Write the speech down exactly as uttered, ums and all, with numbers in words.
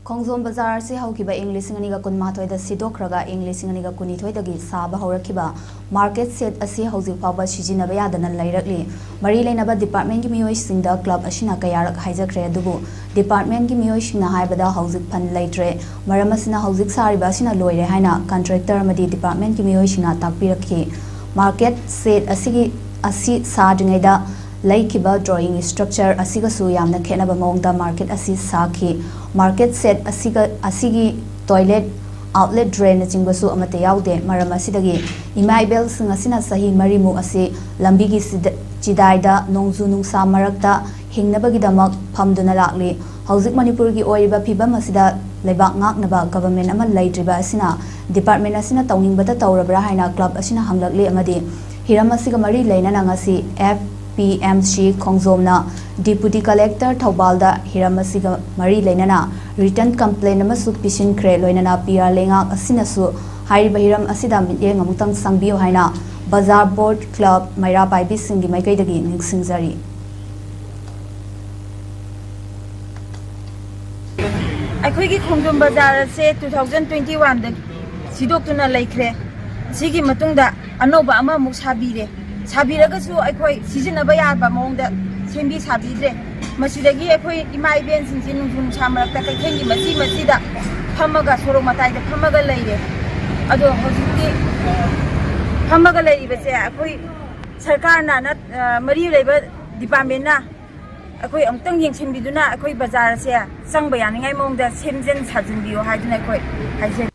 ꯈꯣꯡꯖꯣꯝ ꯕꯖꯥꯔ ꯑꯁꯤ ꯍꯧꯈꯤꯕ ꯏꯪ ꯂꯤꯁꯤꯡ ꯑꯅꯤꯒ ꯀꯨꯟꯃꯥꯊꯣꯏꯗ ꯁꯤꯗꯣꯛꯈ꯭ꯔꯒ ꯏꯪ ꯂꯤꯁꯤꯡ ꯑꯅꯤꯒ ꯀꯨꯟꯅꯤꯊꯣꯏꯗꯒꯤ ꯁꯥꯕ ꯍꯧꯔꯛꯈꯤꯕ ꯃꯥꯔꯀꯦꯠ ꯁꯦꯠ ꯑꯁꯤ ꯍꯧꯖꯤꯛ ꯐꯥꯎꯕ ꯁꯤꯖꯤꯟꯅꯕ ꯌꯥꯗꯅ ꯂꯩꯔꯛꯂꯤ꯫ ꯃꯔꯤ ꯂꯩꯅꯕ ꯗꯤꯄꯥꯔꯠꯃꯦꯟꯒꯤ ꯃꯤꯑꯣꯏꯁꯤꯡꯗ ꯀ꯭ꯂꯕ ꯑꯁꯤꯅ ꯀꯌꯥꯔꯛ ꯍꯥꯏꯖꯈ꯭ꯔꯦ, ꯑꯗꯨꯕꯨ ꯗꯤꯄꯥꯔꯠꯃꯦꯟꯒꯤ ꯃꯤꯑꯣꯏꯁꯤꯡꯅ ꯍꯥꯏꯕꯗ ꯍꯧꯖꯤꯛ ꯐꯟ ꯂꯩꯇ꯭ꯔꯦ, ꯃꯔꯝ ꯑꯁꯤꯅ ꯍꯧꯖꯤꯛ ꯁꯥꯔꯤꯕ ꯑꯁꯤꯅ ꯂꯣꯏꯔꯦ ꯍꯥꯏꯅ ꯀꯟꯇ꯭ꯔꯦꯛꯇꯔ ꯑꯃꯗꯤ ꯗꯤꯄꯥꯔꯠꯃꯦꯟꯒꯤ ꯃꯤꯑꯣꯏꯁꯤꯡꯅ ꯇꯥꯛꯄꯤꯔꯛꯈꯤ꯫ ꯃꯥꯔꯀꯦꯠ ꯁꯦꯠ ꯑꯁꯤꯒꯤ, ꯑꯁꯤ ꯁꯥꯗ꯭ꯔꯤꯉꯩꯗ ꯂꯩꯈꯤꯕ ꯗ꯭ꯔꯣꯌꯤꯡ ꯁ꯭ꯇ꯭ꯔꯛꯆꯔ ꯑꯁꯤꯒꯁꯨ ꯌꯥꯝꯅ ꯈꯦꯠꯅꯕ ꯃꯑꯣꯡꯗ ꯃꯥꯔꯀꯦꯠ ꯑꯁꯤ ꯁꯥꯈꯤ꯫ ꯃꯥꯔꯀꯦꯠ ꯁꯦꯠ ꯑꯁꯤꯒ, ꯑꯁꯤꯒꯤ ꯇꯣꯏꯂꯦꯠ, ꯑꯥꯎꯠꯂꯦꯠ ꯗ꯭ꯔꯦꯟꯅꯆꯤꯡꯕꯁꯨ ꯑꯃꯠꯇ ꯌꯥꯎꯗꯦ꯫ ꯃꯔꯝ ꯑꯁꯤꯗꯒꯤ ꯏꯃꯥ ꯏꯕꯦꯜꯁꯤꯡ ꯑꯁꯤꯅ ꯆꯍꯤ ꯃꯔꯤꯃꯨꯛ ꯑꯁꯤ ꯂꯝꯕꯤꯒꯤ ꯁꯤꯗ-, ꯆꯤꯗꯥꯏꯗ ꯅꯣꯡꯖꯨ ꯅꯨꯡꯁꯥ ꯃꯔꯛꯇ ꯍꯤꯡꯅꯕꯒꯤꯗꯃꯛ ꯐꯝꯗꯨꯅ ꯂꯥꯛꯂꯤ꯫ ꯍꯧꯖꯤꯛ ꯃꯅꯤꯄꯨꯔꯒꯤ ꯑꯣꯏꯔꯤꯕ ꯐꯤꯕꯝ ꯑꯁꯤꯗ ꯂꯩꯕꯥꯛ ꯉꯥꯛꯅꯕ ꯒꯚꯔꯟꯃꯦꯟꯠ ꯑꯃ ꯂꯩꯇ꯭ꯔꯤꯕ ꯑꯁꯤꯅ ꯗꯤꯄꯥꯔꯠꯃꯦꯟꯠ ꯑꯁꯤꯅ ꯇꯧꯅꯤꯡꯕꯇ ꯇꯧꯔꯕ꯭ꯔꯥ ꯍꯥꯏꯅ ꯀ꯭ꯂꯕ ꯑꯁꯤꯅ ꯍꯪꯂꯛꯂꯤ ꯑꯃꯗꯤ ꯍꯤꯔꯝ ꯑꯁꯤꯒ ꯃꯔꯤ ꯂꯩꯅꯅ ꯉꯁꯤ F P M C ꯈꯣꯡꯖꯣꯝꯅ deputy collector ꯊꯧꯕꯥꯜꯗ ꯍꯤꯔꯝ ꯑꯁꯤꯒ ꯃꯔꯤ ꯂꯩꯅꯅ ꯔꯤꯇꯟ ꯀꯝꯄ꯭ꯂꯦꯟ ꯑꯃꯁꯨ ꯄꯤꯁꯤꯟꯈ꯭ꯔꯦ꯫ ꯂꯣꯏꯅꯅ ꯄꯤ ꯑꯥꯔ ꯂꯩꯉꯥꯛ ꯑꯁꯤꯅꯁꯨ ꯍꯥꯏꯔꯤꯕ ꯍꯤꯔꯝ ꯑꯁꯤꯗ ꯃꯤꯠꯌꯦꯡ ꯑꯃꯨꯛꯇꯪ ꯆꯪꯕꯤꯌꯨ ꯍꯥꯏꯅ ꯕꯖꯥꯔ ꯕꯣꯔꯗ ꯀ꯭ꯂꯕ ꯃꯩꯔꯥ ꯄꯥꯏꯕꯤꯁꯤꯡꯒꯤ ꯃꯥꯏꯀꯩꯗꯒꯤ ꯅꯤꯡꯁꯤꯡꯖꯔꯤ꯫ ꯑꯩꯈꯣꯏꯒꯤ ꯈꯣꯡꯖꯣꯝ ꯕꯖꯥꯔ ꯑꯁꯦ two thousand twenty one ꯗ ꯁꯤꯗꯣꯛꯇꯨꯅ ꯂꯩꯈ꯭ꯔꯦ꯫ ꯁꯤꯒꯤ ꯃꯇꯨꯡꯗ ꯑꯅꯧꯕ ꯑꯃꯃꯨꯛ ꯁꯥꯕꯤꯔꯦ꯫ ꯁꯥꯕꯤꯔꯒꯁꯨ ꯑꯩꯈꯣꯏ ꯁꯤꯖꯤꯟꯅꯕ ꯌꯥꯕ ꯃꯑꯣꯡꯗ ꯁꯦꯝꯕꯤ ꯁꯥꯕꯤꯗ꯭ꯔꯦ꯫ ꯃꯁꯤꯗꯒꯤ ꯑꯩꯈꯣꯏ ꯏꯃꯥ ꯏꯕꯦꯟꯁꯤꯡꯁꯤ ꯅꯣꯡꯖꯨ ꯅꯨꯡꯁꯥ ꯃꯔꯛꯇ ꯀꯩꯊꯦꯜꯒꯤ ꯃꯆꯤ ꯃꯆꯤꯗ ꯐꯝꯃꯒ, ꯁꯣꯔꯣꯛ ꯃꯇꯥꯏꯗ ꯐꯝꯃꯒ ꯂꯩꯔꯦ꯫ ꯑꯗꯣ ꯍꯧꯖꯤꯛꯇꯤ ꯐꯝꯃꯒ ꯂꯩꯔꯤꯕꯁꯦ ꯑꯩꯈꯣꯏ ꯁꯔꯀꯥꯔꯅ ꯅꯠ-, ꯑ, ꯃꯔꯤ ꯂꯩꯕ ꯗꯤꯄꯥꯔꯠꯃꯦꯟꯅ ꯑꯩꯈꯣꯏ ꯑꯃꯨꯛꯇꯪ ꯌꯦꯡꯁꯤꯟꯕꯤꯗꯨꯅ ꯑꯩꯈꯣꯏ ꯕꯖꯥꯔ ꯑꯁꯦ ꯆꯪꯕ ꯌꯥꯅꯤꯡꯉꯥꯏ ꯃꯑꯣꯡꯗ ꯁꯦꯝꯖꯤꯟ ꯁꯥꯖꯤꯟꯕꯤꯌꯣ ꯍꯥꯏꯗꯨꯅ ꯑꯩꯈꯣꯏ ꯍꯥꯏꯖꯔꯤ꯫